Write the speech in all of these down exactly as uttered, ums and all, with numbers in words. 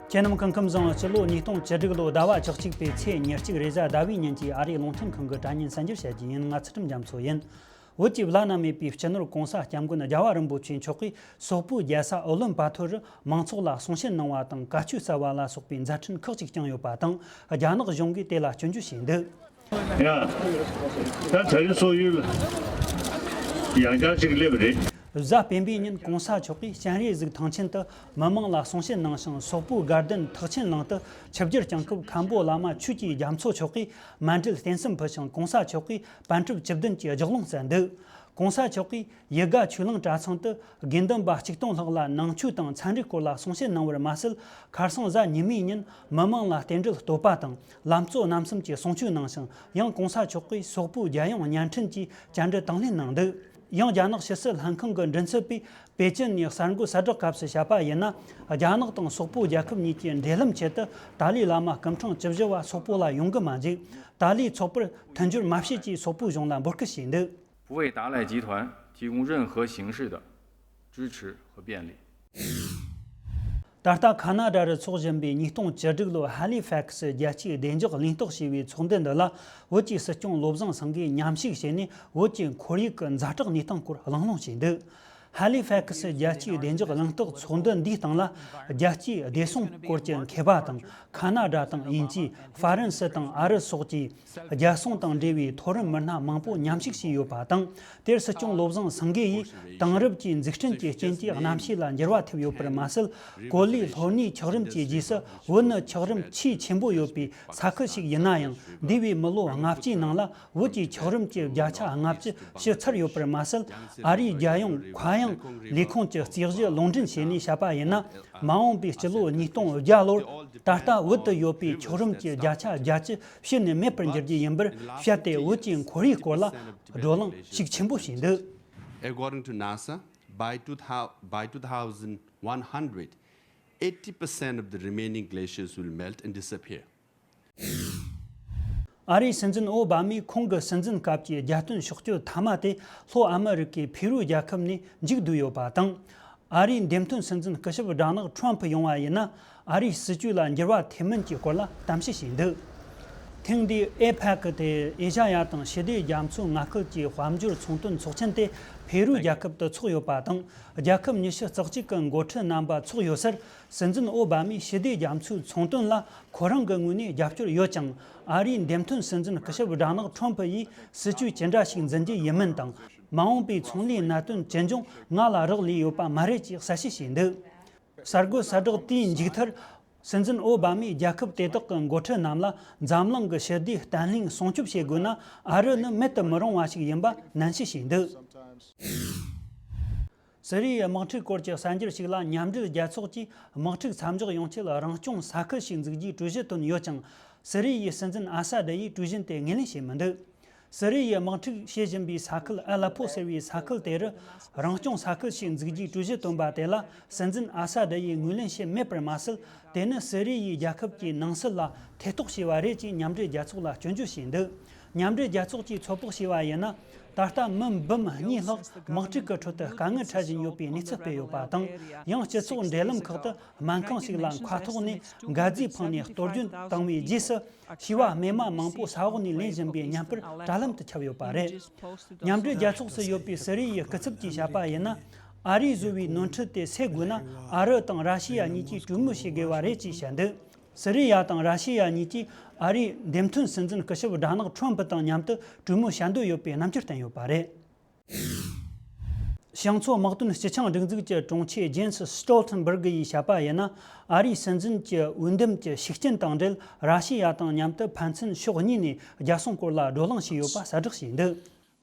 ཁྱེད་རྣམས་སྐུ་ཁམས་བཟང་། སྤྱི་ལོ་ཉིས་སྟོང་བཅུ་དྲུག་ལོ་ཟླ་བ་བཅུ་གཅིག་པའི་ཚེས་ཉེར་གཅིག་རེས་གཟའ་ཟླ་བའི་ཉིན་གྱི་ཨ་རིའི་རླུང་འཕྲིན་ཁང་གི་དྲ་བརྙན་གསར་འགྱུར་བཤད་རྒྱུ་ཡིན། ང་ཚུལ་ཁྲིམས་རྒྱ་མཚོ་ཡིན། བོད་ཀྱི་བླ་ན་མེད་པའི་སྤྱི་ནོར་༸གོང་ས་༸སྐྱབས་མགོན་རྒྱལ་བ་རིན་པོ་ཆེ་མཆོག་གིས་སོག་པོའི་རྒྱལ་ས་ཨུ་ལན་པ་ཐོར་རུ་མང་ཚོགས་ལ་གསུང་བཤད་གནང་བ་དང་བཀའ་ཆོས་སྩལ་བ་ལ་སོགས་པའི་མཛད་འཕྲིན་ཁག་ཅིག་བསྐྱངས་ཡོད་པ་དང་། རྒྱ་ནག་གཞུང་གིས་དེ་ལ་སྐྱོན་བརྗོད་བྱས་འདུག། ཡ། ད་ད་རེས་སོག་ཡུལ་ཡང་བསྐྱར་ཅིག་སླེབས་པ་རེད། གཟའ་སྤེན་པའི་ཉིན་༸གོང་ས་མཆོག་གིས་སྤྱན་རས་གཟིགས་ཐང་ཆེན་དུ་མི་མང་ལ་གསུང་བཤད་གནང་ཞིང་། སོག་པོའི་དགའ་ལྡན་ཐེག་ཆེན་གླིང་དུ་ཆིབས་བསྒྱུར་སྐྱོང་སྐབས་མཁན་པོ་བླ་མ་ཆོས་ཀྱི་རྒྱ་མཚོ་མཆོག་གིས་མཎྜལ་རྟེན་གསུམ་ཕུལ་ཞིང་། ༸གོང་ས་མཆོག་གིས་པཎ་གྲུབ་བཅུ་བདུན་གྱི་ལྗགས་ལུང་སྩལ་འདུག། ༸གོང་ས་མཆོག་གིས་ཡིད་དགའ་ཆོས་གླིང་གྲྭ་ཚང་དུ་དགེ་འདུན་པ་གཅིག་སྟོང་ལྷག་ལ་ནང་ཆོས་དང་ཚན་རིག་སྐོར་ལ་གསུང་བཤད་གནང་བར་མ་ཟད། ཁ་སང་གཟའ་ཉི་མའི་ཉིན་མི་མང་ལ་རྟེན་འབྲེལ་བསྟོད་པ་དང་ལམ་གཙོ་རྣམ་གསུམ་གྱི་གསུང་ཆོས་གནང་ཞིང་། ཡང་༸གོང་ས་མཆོག་གིས་སོག་པོའི་རྒྱལ་ཡོངས་བརྙན་འཕྲིན་གྱི་བཅར་འདྲི་དང་ལེན་གནང་འདུག། ཡང་རྒྱ་ནག་ཕྱི་སྲིད་ལྷན་ཁང་གི་མགྲིན་ཚབ་པས་པེ་ཅིན་ནས་གསར་འགོད་གསལ་བསྒྲགས་སྐབས་སུ་བཤད་པ་ཡིན་ན། རྒྱ་ནག་དང་སོག་པོ་རྒྱལ་ཁབ་གཉིས་ཀྱི་འབྲེལ་ལམ་ཆེད་དུ་ཏཱ་ལའི་བླ་མ་སྐུ་ཕྲེང་བཅུ་བཞི་བ་སོག་པོ་ལ་ཡོང་གི་མ་འཇུག། ཏཱ་ལའི་ཚོགས་པར་མཐུན་སྦྱོར་མ་བྱེད་ཅེས་སོག་པོའི་གཞུང་ལ་འབོད་སྐུལ་བྱས་འདུག། 不为达赖集团提供任何形式的支持和便利。 ད་ལྟ་ཁ་ན་ཌ་རུ་འཚོགས་བཞིན་པའི་ཉིས་སྟོང་བཅུ་དྲུག་ལོའི་ཧ་ལི་ཕེག་སི་རྒྱལ་སྤྱིའི་བདེ་འཇགས་གླེང་རྟོགས་ཞེས་པའི་ཚོགས་འདུ་འདི་ལ་བོད་ཀྱི་སྲིད་སྐྱོང་བློ་བཟང་སེང་གེས་མཉམ་ཞུགས་བྱས་ནས། བོད་ཀྱི་ཁོར་ཡུག་གི་ཛ་དྲག་གནས་སྟངས་སྐོར་གླེང་སློང་བྱས་འདུག། ཧ་ལི་ཕེག་སི་རྒྱལ་སྤྱིའི་བདེ་འཇགས་གླེང་རྟོགས་ཚོགས་འདུ་འདིའི་སྟེང་ལ། རྒྱལ་སྤྱིའི་བདེ་སྲུང་སྐོར་གྱི་མཁས་པ་དང་། ཁ་ན་ཌ་དང་དབྱིན་ཇི། ཧྥ་རན་སི་དང་ཨ་རི་སོགས་ཀྱི་རྒྱལ་སྲུང་དང་འབྲེལ་བའི་མཐོ་རིམ་མི་སྣ་མང་པོ་མཉམ་ཞུགས་བྱས་ཡོད་པ་དང་། དེར་སྲིད་སྐྱོང་བློ་བཟང་སེང་གེ་ཡིས་དེང་རབས་ཀྱི་འཛུགས་སྐྲུན་གྱི་རྐྱེན་གྱིས་གནམ་གཤིས་ལ་འགྱུར་བ་ཐེབས་ཡོད་པར་མ་ཟད། གོ་ལའི་ལྷོ་སྣེའི་འཁྱགས་རོམ་གྱི་རྗེས་སུ། བོད་ནི་འཁྱགས་རོམ་ཆེས་ཆེན་པོ་ཡོད་པའི་ས་ཁུལ་ཞིག་ཡིན་ན་ཡང་། འདས་པའི་མི་ལོ་ལྔ་བཅུའི་ནང་ལ་བོད་ཀྱི་འཁྱགས་རོམ་གྱི་བརྒྱ་ཆ་ལྔ་བཅུ་ཞི་ཚར་ཡོད་པར་མ་ཟད། ཨ་རིའི་རྒྱལ་ཡོངས་མཁའ་དབྱིངས་ལས་ཁུངས་ཀྱི་རྩིས་གཞི་ལུང་འདྲེན་བྱས་ནས་བཤད་པ་ཡིན་ན། མ་འོངས་པའི་སྤྱི་ལོ་ཉིས་སྟོང་བརྒྱ་ལོར་ད་ལྟ་བོད་དུ་ཡོད་པའི་འཁྱགས་རོམ་གྱི་བརྒྱ་ཆ་བརྒྱད་ཅུ་ཕྱིར་ནས་མེད་པར་འགྱུར་རྒྱུ་ཡིན་པར་བཤད་དེ། བོད་ཀྱི་ཁོར་ཡུག་སྐོར་ལ་བགྲོ་གླེང་ཤུགས་ཆེན་པོ་བྱས་འདུག། According to NASA, by two thousand, by two thousand one hundred, eighty percent of the remaining glaciers will melt and disappear. ཨ་རིའི་སྲིད་འཛིན་ཨོ་བྷ་མས་ཁོང་གི་སྲིད་འཛིན་སྐབས་ཀྱི་རྒྱལ་སྟོན་ཕྱོགས་བསྐྱོད་མཐའ་མ་དེ་ལྷོ་ཨ་མི་རི་ཀའི་ཕེ་རུ་རྒྱལ་ཁབ་ནས་མཇུག་བསྡུས་ཡོད་པ་དང་། ཨ་རིའི་འདེམས་ཐོན་སྲིད་འཛིན་སྐུ་ཞབས་སྦྲ་ནག་ཁྲོམ་ཕུ་ཡོང་བ་ཡིན་ན། ཨ་རིའི་སྲིད་བྱུས་ལ་འགྱུར་བ་ཐེབས་མིན་གྱི་སྐོར་ལ་གཏམ་བཤད་བྱས་འདུག། ཐེངས་འདིའི་ཨེ་ཕེག་དེ་ཨེ་ཤ་ཡ་དང་ཞི་བདེ་རྒྱ་མཚོའི་མངའ་ཁུལ་གྱི་དཔལ་འབྱོར་ཚོང་དོན་ཚོགས་ཆེན་དེ་ཕེ་རུ་རྒྱལ་ཁབ་ཏུ་འཚོགས་ཡོད་པ་དང་། རྒྱལ་ཁབ་ཉི་ཤུ་རྩ་གཅིག་གི་འགོ་ཁྲིད་རྣམ་པ་འཚོགས་ཡོད་སར། སྲིད་འཛིན་ཨོ་བྷ་མས་ཞི་བདེ་རྒྱ་མཚོའི་ཚོང་དོན་ལ་ཁོ་རང་གི་ངོས་ནས་རྒྱབ་སྐྱོར་ཡོད་ཀྱང་། ཨ་རིའི་འདེམས་ཐོན་སྲིད་འཛིན་སྐུ་ཞབས་སྦྲ་ནག་ཁྲོམ་ཕུ་ཡིས་སྲིད་བྱུས་ཅི་འདྲ་ཞིག་འཛིན་རྒྱུ་ཡིན་མིན་དང་། མ་འོངས་པའི་ཚོང་ལས་གནད་དོན་ཇི་འབྱུང་ང་ལ་རག་ལས་ཡོད་པ་མ་རེད་ཅེས་གསལ་བཤད་བྱས་འདུག། གསར་འགོད་གསལ་བསྒྲགས་དེའི་མཇུག་མཐར། སྲིད་འཛིན་ཨོ་བྷ་མས་རྒྱལ་ཁབ་དེ་དག་གི་འགོ་ཁྲིད་རྣམས་ལ་འཛམ་གླིང་གི་ཞི་བདེ་བརྟན་ལྷིང་སྲུང་སྐྱོབ་བྱེད་དགོས་ན། ཨ་རི་ནི་མེད་དུ་མི་རུང་བ་ཞིག་ཡིན་པ་ནན་བཤད་བྱས་འདུག། སི་རི་ཡའི་དམག་འཁྲུག་སྐོར་གྱི་གསར་འགྱུར་ཞིག་ལ། མཉམ་འབྲེལ་རྒྱལ་ཚོགས་ཀྱིས་དམག་འཁྲུག་མཚམས་འཇོག་ཡོང་ཆེད་རང་སྐྱོང་ས་ཁུལ་ཞིག་འཛུགས་རྒྱུའི་གྲོས་གཞི་བཏོན་ཡོད་ཀྱང་། སི་རི་ཡའི་སྲིད་འཛིན་ཨ་ས་ཌི་ཡིས་གྲོས་གཞི་དེ་ངོས་ལེན་བྱས་མི་འདུག། སི་རི་ཡའི་དམག་འཁྲུག་བྱེད་བཞིན་པའི་ས་ཁུལ་ཨ་ལ་པོ་ཟེར་བའི་ས་ཁུལ་དེ་རུ་རང་སྐྱོང་ས་ཁུལ་ཞིག་འཛུགས་རྒྱུའི་གྲོས་གཞི་བཏོན་པ་དེ་ལ། སྲིད་འཛིན་ཨ་ས་ཌི་ཡིས་ངོས་ལེན་བྱས་མེད་པར་མ་ཟད། དེ་ནི་སི་རི་ཡའི་རྒྱལ་ཁབ་ཀྱི་ནང་སྲིད་ལ་ཐེ་གཏོགས་བྱས་པ་རེད་ཅེས་མཉམ་འབྲེལ་རྒྱལ་ཚོགས་ལ་སྐྱོན་བརྗོད་བྱས་འདུག། མཉམ་འབྲེལ་རྒྱལ་ཚོགས་ཀྱིས་ཚོད་དཔག་བྱས་པ་ཡིན་ན། ད་ལྟ་མི་འབུམ་གཉིས་ལྷག་དམག་འཁྲུག་གི་ཁྲོད་དུ་དཀའ་ངལ་འཕྲད་བཞིན་ཡོད་པའི་གནས་ཚུལ་སྤེལ་ཡོད་པ་དང་། ཡང་སྤྱི་ཚོགས་འབྲེལ་ལམ་ཁག་ཏུ་སྨན་ཁང་ཞིག་ལ་མཁའ་ཐོག་ནས་འགག་རྫས་འཕངས་ནས་གཏོར་སྐྱོན་བཏང་བའི་རྗེས་སུ། ཤི་བ་རྨས་མ་མང་པོ་ས་འོག་ནས་ལེན་བཞིན་པའི་བརྙན་པར་དྲ་ལམ་དུ་ཁྱབ་ཡོད་པ་རེད། མཉམ་འབྲེལ་རྒྱལ་ཚོགས་སུ་ཡོད་པའི་སི་རི་ཡའི་སྐུ་ཚབ་ཀྱིས་བཤད་པ་ཡིན་ན། ཨ་རིས་བཟོས་པའི་ནོར་འཁྲུལ་དེ་སེལ་དགོས་ན། ཨ་རི་དང་ར་ཤི་ཡ་གཉིས་ཀྱིས་གྲོས་མོལ་བྱེད་དགོས་པ་རེད་ཅེས་བཤད་འདུག། སི་རི་ཡ་དང་ར་ཤི་ཡ་གཉིས་ཀྱིས་ཨ་རིའི་འདེམས་ཐོན་སྲིད་འཛིན་སྐུ་ཞབས་སྦྲ་ནག་ཁྲོམ་ཕུ་དང་མཉམ་དུ་གྲོས་མོལ་བྱ་འདོད་ཡོད་པའི་རྣམ་འགྱུར་བསྟན་ཡོད་པ་རེད། བྱང་མཚོ་དམག་དོན་སྤྱི་ཆིངས་སྒྲིག་འཛུགས་ཀྱི་དྲུང་ཆེ་ཇེན་སི་སི་ཊོལ་ཐན་བྷར་གི་ཡིས་བཤད་པ་ཡིན་ན། ཨ་རིའི་སྲིད་འཛིན་གྱི་འོས་འདེམས་ཀྱི་ཤུགས་རྐྱེན་དང་འབྲེལ། ར་ཤི་ཡ་དང་མཉམ་དུ་ཕན་ཚུན་ཕྱོགས་གཉིས་ནས་རྒྱལ་སྲུང་སྐོར་ལ་བགྲོ་གླེང་བྱས་ཡོད་པ་གསལ་བསྒྲགས་བྱས་འདུག།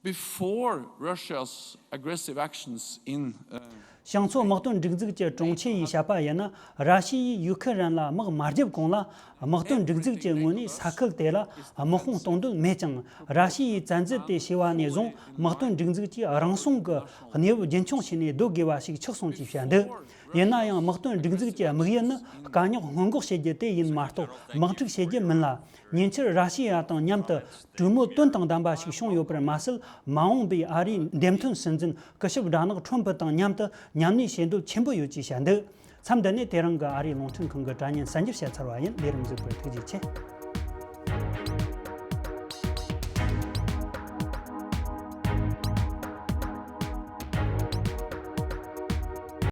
Before Russia's aggressive actions in, uh, བྱང་མཚོ་དམག་དོན་སྒྲིག་འཛུགས་ཀྱི་དྲུང་ཆེ་ཡིས་བཤད་པ་ཡིན་ན། ར་ཤི་ཡས་ཡུ་ཁི་རན་ལ་དམག་མ་བརྒྱབ་གོང་ལ། དམག་དོན་སྒྲིག་འཛུགས་ཀྱི་ངོས་ནས་ས་ཁུལ་དེ་ལ་དམག་དཔུང་གཏོང་འདོད་མེད་ཀྱང་། ར་ཤི་ཡས་བཙན་འཛུལ་དེ་བྱས་པ་ནས་བཟུང་། དམག་དོན་སྒྲིག་འཛུགས་ཀྱིས་རང་སྲུང་གི་གནས་བབ་རྒྱུན་འཁྱོངས་བྱས་ནས་སྡོད་དགོས་པ་ཞིག་ཆགས་སོང་ཅེས་བཤད་འདུག། ཡིན་ན་ཡང་། དམག་དོན་སྒྲིག་འཛུགས་ཀྱི་དམིགས་ཡུལ་ནི་དཀའ་རྙོག་སྔོན་འགོག་བྱེད་རྒྱུ་དེ་ཡིན་མ་གཏོགས། དམག་འཁྲུག་བྱེད་རྒྱུ་མིན་ལ། ཉེ་ཆར་ར་ཤི་ཡ་དང་མཉམ་དུ་གྲོས་མོལ་དོན་དང་ལྡན་པ་ཞིག་བྱུང་ཡོད་པར་མ་ཟད། མ་འོངས་པའི་ཨ་རིའི་འདེམས་ཐོན་སྲིད་འཛིན་སྐུ་ཞབས་སྦྲ་ནག་ཁྲོམ་ཕུ་དང་མཉམ་དུ་མཉམ་གནས་བྱེད་འདོད་ཆེན་པོ་ཡོད་ཅེས་བཤད་འདུག། མཚམས་འདི་ནས་དེ་རིང་གི་ཨ་རིའི་རླུང་འཕྲིན་ཁང་གི་དྲ་བརྙན་གསར་འགྱུར་བཤད་ཚར་བ་ཡིན། ལས་རིམ་གཟིགས་པར་ཐུགས་རྗེ་ཆེ།